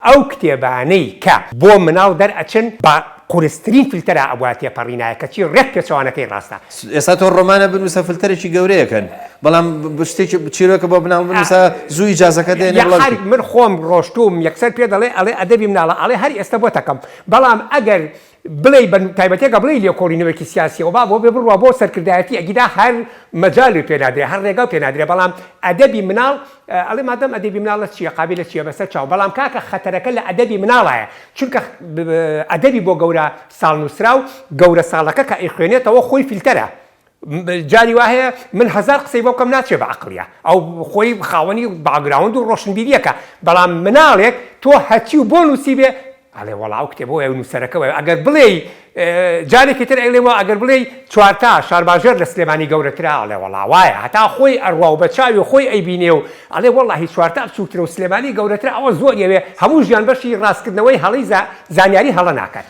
ئەو کتێبانەی کە بۆ مناڵ دەرئەچن بە قورسترین فلتەرا ئەبوایە تێپەڕینایە کەچی ڕێک پێچەوانەکەی ڕاستە. ئێستا تۆ ڕۆمانە بنووسە فلتەرێکی گەورەیەکەن بەڵام شتێکی چیرۆکە بۆ مناڵ بنووسە زوو ئیجازەکە دێنێ بڵاوی هەر من خۆم ڕۆشتووم یەکسەر پێ دەڵێ ئەڵێ ئەدەبی مناڵە ئەڵێ هەر ئێستا بۆت ئەکەم بەڵام ئەگەر بڵێی بە تایبەتیەکە بڵێی لێکۆڵینەوەیەکی سیاسیەوە با بۆ بێ بڕوا بۆ سەرکردایەتی ئەگینا هەر مەجالی پێ نادرێ هەر ڕێگاو پێ نادرێ بەڵام ئەدەبی مناڵ ئەڵێ مادەم ئەدەبی مناڵە چیە قابیلە چیە بەسەر چاو بەڵام کاکە خەتەرەکە لە ئەدەبی مناڵایە چونکە ئەدەبی بۆ گەورە ساڵ نوسراو گەورە ساڵەکە کە ئەیخوێنێتەوە خۆی فیلتەرە جاری وا هەیە من هەزار قسەی بۆ بکەم ناچێ بە عەقڵیا ئەو خۆی خاوەنی باگراوند و ڕۆشنبیریەکە بەڵام مناڵێک تۆ هەرچی و بۆ نووسیبێ ئەڵێ وەڵا ئەو کتێبە وایە و نووسەرەکە وایە ئەگەر بڵێی جارێکی تر ئەیڵێ وا ئەگەر بڵێی چوارتا شارباژێر لە سلێمانی گەورەترە ئەڵێ وەڵا وایە هەتا خۆی ئەڕوا و بە چاوی خۆی ئەیبینێ و ئەڵێ وەڵاهی چوارتا بچووکترە و سلێمانی گەورەترە ئەوە زۆر ئەوێ هەموو ژیان بەشی ڕاستکردنەوەی هەڵەی زانیاری هەڵە ناکات.